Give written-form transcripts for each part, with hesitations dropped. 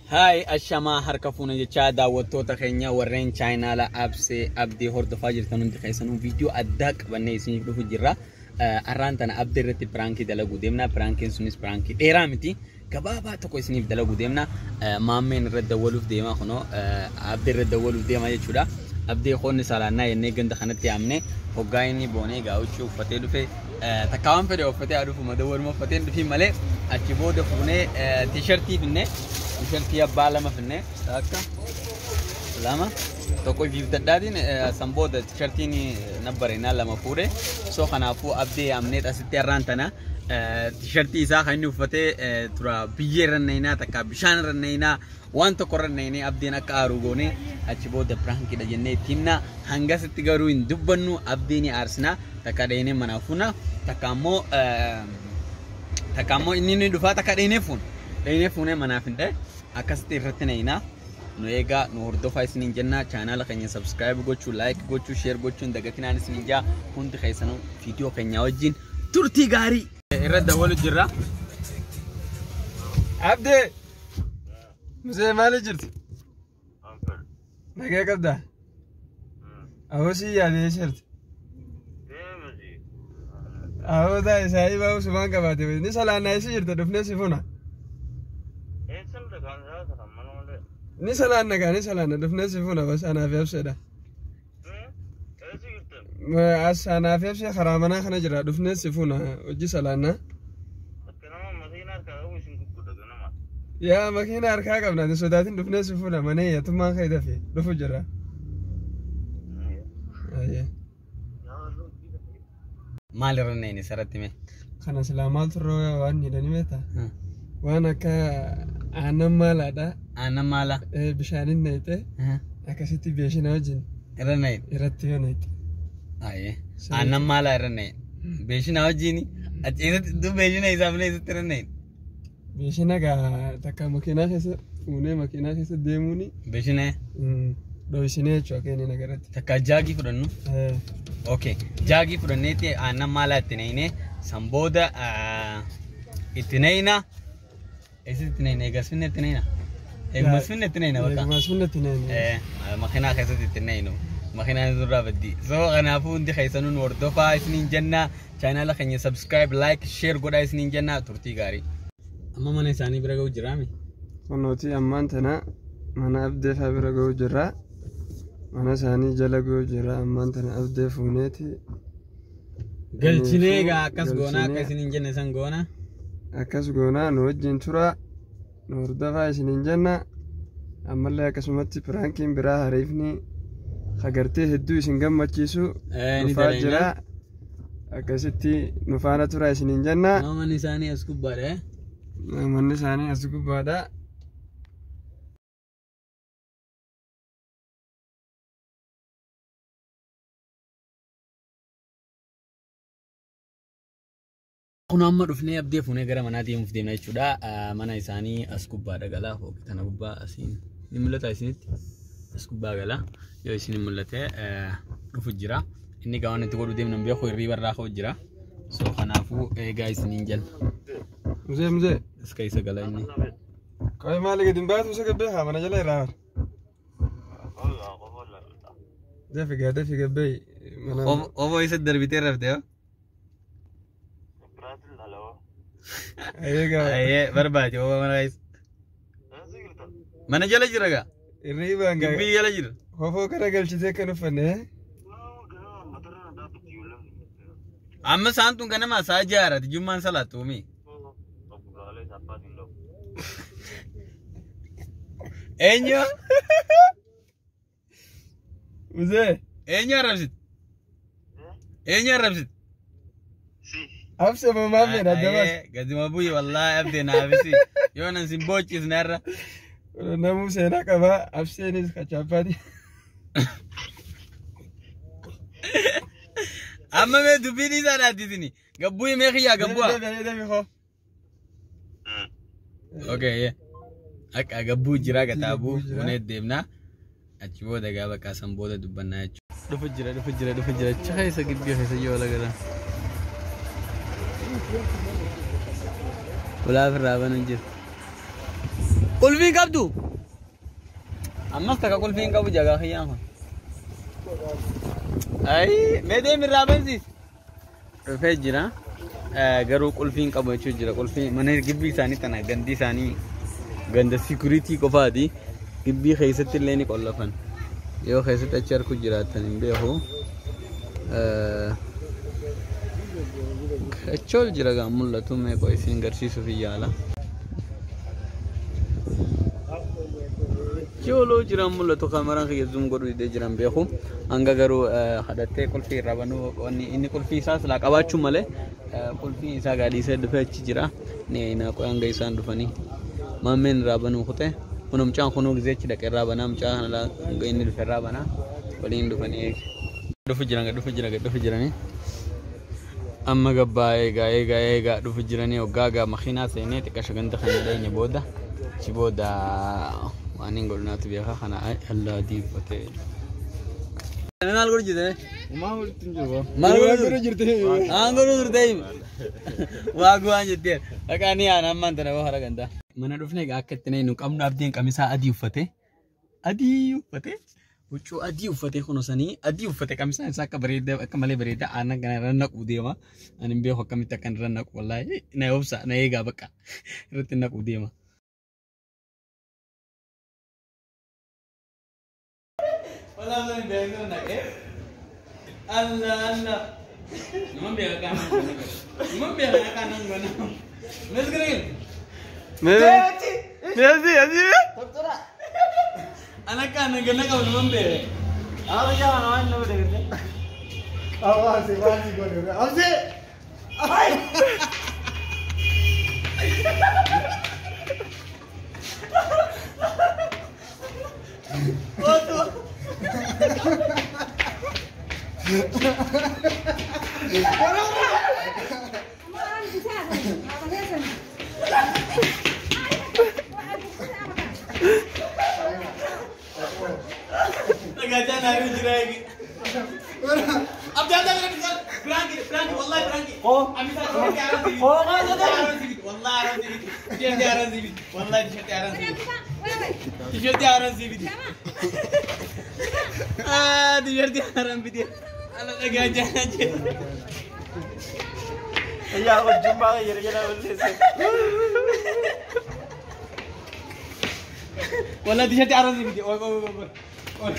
Haay ashamaa harka fuuna jechaa daawwattoota keenya warreen chaayinaala Absee Abdii hordofaa jirtan hundi keessanuu viidiyoo addaa qabannee isiniif dhufu jirra. Har'aan tana Abdii irratti piraankii dalaguu deemna. Piraankiin sunis piraankii dheeraa miti. Gabaabaa tokko isiniif dalaguu deemna. Maammeen irratti dawwaluuf deema kunoo Abdii irratti dawwaluuf deema jechuudha. Abdii qoonni salaannaa jennee ganda kanatti yaamne hoggaa inni boonee gaawwichuu uffatee dhufe takka waan fedhe uffatee haa dhufu madawwaluma uffatee hin dhufiin malee achi booda fuunee tiishartii finne tiishartii abbaa lama finne takka lama tokko ifiif dadhaatiin san booda tiishartiin nabbareenaa lama fuudhe so kanaafuu Abdii yaamnee asitti har'aan tana tiishartii isaa kan inni uffatee tura biyyee irra nayinaa takka bishaan irra nayinaa waan tokko irra nayinee Abdiin akka aaru goone achi booda piraankiidha jennee itti himna hangasitti garuu hin dubbannu Abdii ni aarsina takka dheenee manaa fuuna takka ammoo inni ni dhufaa takka dheenee fuuna dheenee fuunee manaaf hin dhee akkasitti irratti nayinaa nu eegaa nu hordofaa isiniin jenna chaanaala keenya subscribe gochuu like gochuu share gochuu hin dagatinaan isiniin jaa hundi keessanuu viidiyoo keenya wajjin turtii gaarii irra dawwalu jirra. Abdee! Musee maali jirti? Nagaa qabdaa? Awoo si yaadee jirti. Awoo taa'e saayii baa'u sumaan qabaate ni salaannaa isi jirta dhufnee si funa. Ni salaanna gaa ni salaanna dhufnee si funa bas anaaf abseedha. As anaaf absee karaa manaa kana jira dhufnee si funa hojii salaannaa. Yaa makiina harkaa qabna ni sodaatin dhufnee si fuuna manee yatummaan kee dafe dhufu jira. Maal irra nayine sarratti mee? Kana silaa maaltu irra waan hidhanii beektaa? Waan akka aannan maalaadha. Aannan maalaa? Bishaanin nayite akkasitti beeshina wajjin irra nayine. Irratti yoo nayite. Aannan maalaa irra nayine. Beeshina wajjin achi beeshina isaaf irratti irra nayine. Beeshina gaa takka makiinaa keessa fuunee makiinaa keessa deemuuni. Beeshina? Dho'isinee jechuudha akka inni nagaratti. Takka jaagii fudhannu? Okay. Jaagii fudhanneetti aannan maalaa itti nayine san booda itti nayina. Eessatti itti nayina? Eegas finne itti nayina? Eegumas finne itti nayina bakka? Eegumas finne itti nayina. Makiinaa keessatti itti nayinu. Makiinaan nurraa baddi. So kanaafuu hundi keessanuu nu hordofaa isiniin jenna. Chaanaala keenya subscribe, like, share godhaa isiniin jenna. Turtii gaarii. Amma mana isaanii bira ga'u jiraami? Kunooti ammaan tana mana Abdee fa'aa bira ga'u jirra. Mana isaanii jala ga'u jirra. Ammaan tana Abdee fuuneeti. Galchinee egaa akkas goonaa akka isiniin jenne san goona. Akkas goonaa nu wajjin tura. Nu hordofaa isiniin jenna. Ammallee akkasumatti piraankiin biraa hariifni hagartee hedduu isin gammachiisu dhufaa jira. Akkasitti nu faana tura isiniin jenna. Manni isaanii as gubbaadha. Manni isaanii as gubbaadha. Kun amma dhufnee Abdee fuunee gara manaa deemuuf deemna jechuudha. Mana isaanii as gubbaadha galaa. Fooqii tana gubbaa asiin ni mul'ata isinitti. As gubbaa galaa. Yoo isin mul'ate dhufu jira. Inni gaa waan itti godhu deemnu hin beeku hirriiba irraa ka'u jira. So kanaafuu eegaa isiniin jenna. Muzee muzee. As keessa gala inni. Qoy maali gadi hin baatu isa gabbee haa mana jala irraa bara. Dafi gaa dafi gabbee mana. Oboo isa darbitee raftee hoo? Eegaa. Ayyee barbaade oboo mana keessa. Mana jala jira gaa. Hirriibaan gaa. Gibbii jala jira. Hofoo gara galchitee kan uffanne. Amma isaan tun ganama isaa jaarati jummaan salaattu umi. Eenyu? Muzee. Eenyu arrabsitu? Eenyu arrabsitu? Abse mamaa fedha adda baas. Gaduma bu'i wallaahi Abdee naafisi. Yoo nan sin boochisne har'a. Namuu seenaa qabaa Abseenis kachaappaati. Amma mee dubbiin isaa dhaattisini. Gabbu'i mee kiyyaa gabbu'a. Deebi deebi hoo. Okay. Akka gabbuu jira gataabuu fuunee deemna. Achi booda gaa bakka san booda dubbannaa jechuudha. Dhufu jira dhufu jira dhufu jira. Achi keessa gibbii keessa yoo wal Ulaa ofirraa banuun jira. Qulfii qabdu. Ammas takka qulfii hin qabu jagaa kiyyaama. Ayi mee deemi irraa bansiis. Dhufee jira. Garuu qulfii hin qabu jechuun jira. Qulfii mana gibbii isaanii tana gandi isaanii ganda sikuriitii qofaati. Gibbii keessatti illee ni qollafan. Yoo keessatti achi harku jiraatan hin beeku. Achi jira gaa mul'atu meeqoo isin garsiisuuf yaala. Achi jira mul'atu kaameraan kiyya zoom godhu didee jiran beeku. Hanga garuu hadhattee qulfii irraa banuu inni qulfii isaa silaa qabaachuu malee qulfii isaa gaadhiisee dhufee achi jira. Ni naaqoo hanga isaan dhufanii. Maammeen irraa banuu kutee. Kun mucaan kunuu gisee achi dhaqee irraa banaa mucaa kana hanga inni dhufe irraa banaa waliin dhufanii eege. Dhufu jiran dhufu jiran dhufu jiranii. Amma gabbaa eegaa eegaa eegaa dhufu jiranii hoggaa gaa makiinaa seenee xiqqa shaganta kan dheenye booda achi booda waan hin godhunaatu beekaa kana allaa diifatee. Maal godhu jirte? Maal godhu jirte? Maal godhu jirte? Waa guwaan jettee dhaqaa ni aan ammaan tana hara gandaa. Mana dhufne egaa akka itti nu qabnu abdiin qamisaa adii uffate. Adii uffate. Huccuu adii uffate kunuunsanii adii uffate qamisaan isaa akka bareedaa akka malee bareedaa aannan kana irra naquu deema. Ani hin beeku akkamitti akka irra naqu wallaahi na obsa na eegaa bakka irratti naquu deema. Wallaahi hin beeku naqee. Allah Allah. Nama beeka kanan nama beeka kanan gona. Mesgrin. Messi asii. Anak kanan gana kau nama beeka. Apa jangan main nama deh. Awas, awas, gue. Awas. Hai. Waduh. Ya, jumpa ya والله دي شتي عرضي بدي أوي أوي أوي أوي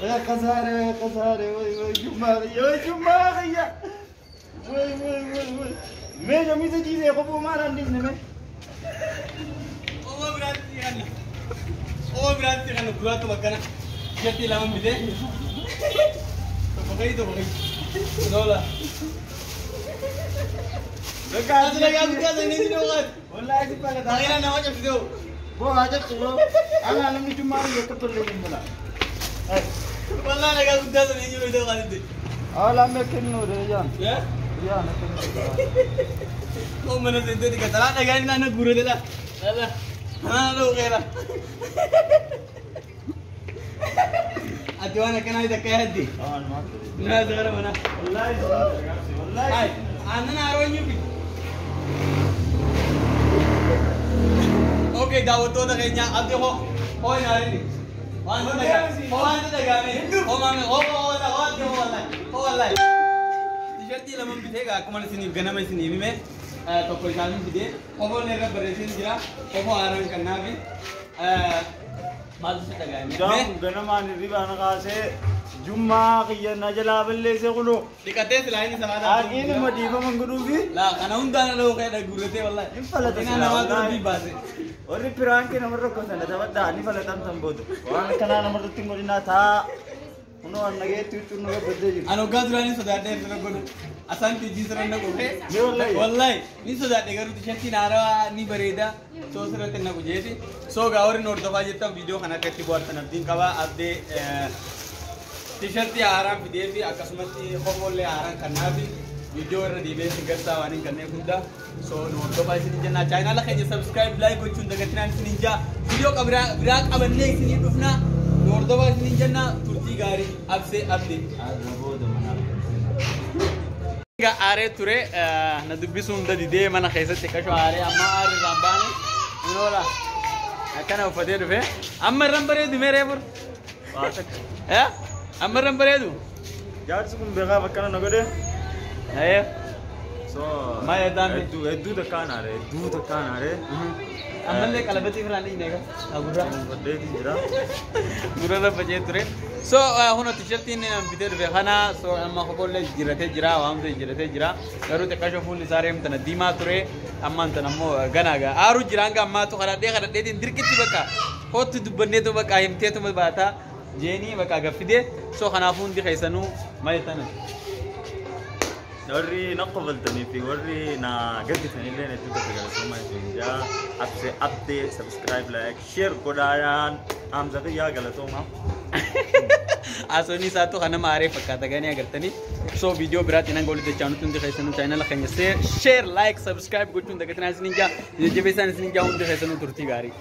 يا قزارة يا قزارة وي وي جماغي وي جماغي وي وي وي وي मैं जमी से चीज है को मार अंडी ने मैं ओ ब्रांति खाना ओ ब्रांति खाना पूरा तो बकना जति लाम मिले तो पकड़ी दोला लगा लगा लगा नहीं नहीं होगा والله ऐसी पहले दागिना नवाज दो वो आजब तो अना नमी जुमारी एक तो ले बोला والله लगा गुद्दा तो नहीं जो गाली दे औला मैं किन्नु रे जान या या ना किन्नु ओ मैंने दे दे कतरा लगा ना ना गुरु देला ला हां लो गैरा अजवाना कना इधर कह दी हां मां ना जरा बना والله والله आनन आरोन्यु भी ओके दावतो keenya abdi ho ho inaani waan daga ho waan dagame ho mame ho ho ho ho wallahi ho wallahi t-shirt lama bitee akkuma isiniif ganama isiniif hime tokko isaanii fidee qofoon irra barreessee jira qofoo haaraan kannaafi maaltu si dhagahame Jaamu ganamaan hirribaan kaasee jummaa kiyya na jalaa balleessee kunoo dhiqatee silaa inni salaata Haqinuma dhiifama godhuufi laa kana hundaan ala hooqee guurratee wallahi hin falata Inni namaa dura baase warri piraankii namarra rakkosan taphadhaa ni falatamtan booda waan akkanaa namarratti hin godhinaa taa kunoo an nageetti huccuu nurra baddee jiru. Ani waggaa duraan sodaadhee irra godhu asaan tijjii sirra naqu Ni wallahi. wallahi ni sodaadhe garuu tishartiin haarawaa ni bareeda soo sirratti naqu jeeti soo gaa warri nu hordofaa jirtan viidiyoo kana akka itti bohaartan abdiin qaba abdee tishartii haaraan fidee fi akkasumatti kofoollee haaraan kannaafi viidiyoo irra deebi'ee isin garsaa waan hin kanneen hunda soo nu hordofaa isin jennaa chaayinaala keenya subscribe like gochuun dagatinaan isin jaa viidiyoo biraa qabannee isinii dhufnaa nu hordofaa isin jennaa turtii gaarii absee abdee. Egaa aaree ture, na dubbisuu hunda didee, mana keessatti qashoo aaree, amma aarri irraan baane hin oola. Akkana uffatee dhufe. Amma irraan bareedu mee reefur? Amma irraan bareedu? Jaarsi kun beekaaf akkana na godhe. So Maal jedhaan? Hedduu hedduu takkaan aare, hedduu takkaan aare. Ammallee qalabatii firaan dhiine egaa. Gurra. Fadheetiin jira. Gurra raffacee ture. So huno tishertiin inni nama bitee dhufe kana, so amma kokollee jijjiirratee jira, waan hunda jijjiirratee jira. Garuu xiqqaashoo fuulli isaa reemu tana diimaa ture. Ammaan tana ammoo ganaa gaa. Aaruu jira hanga ammaatu, kadhadhee kadhadheetiin dirqitti bakka kootti dubbanneetu bakka himteetuma baata. Jeenii bakka gaffidee. So kanaafuu hundi keessanuu maal jettan? Warri na qofaltanii fi warri na gaddisanillee hedduu takka galatoomaa isin jaa. Absee Abdee subscribe, like, share godhaayaan dhaamsa kiyyaa, galatoomaa. Haasofni isaatu kan nama aaree fakkaata ganii agartanii. So viidiyoo biraatiin hanga walitti dachaanutti hundi keessanuu chaanala keenya share, like, subscribe gochuun dagatinaa isiniin jaa. Jajjabeessaan isiniin jaa, hundi keessanuu turtii gaarii.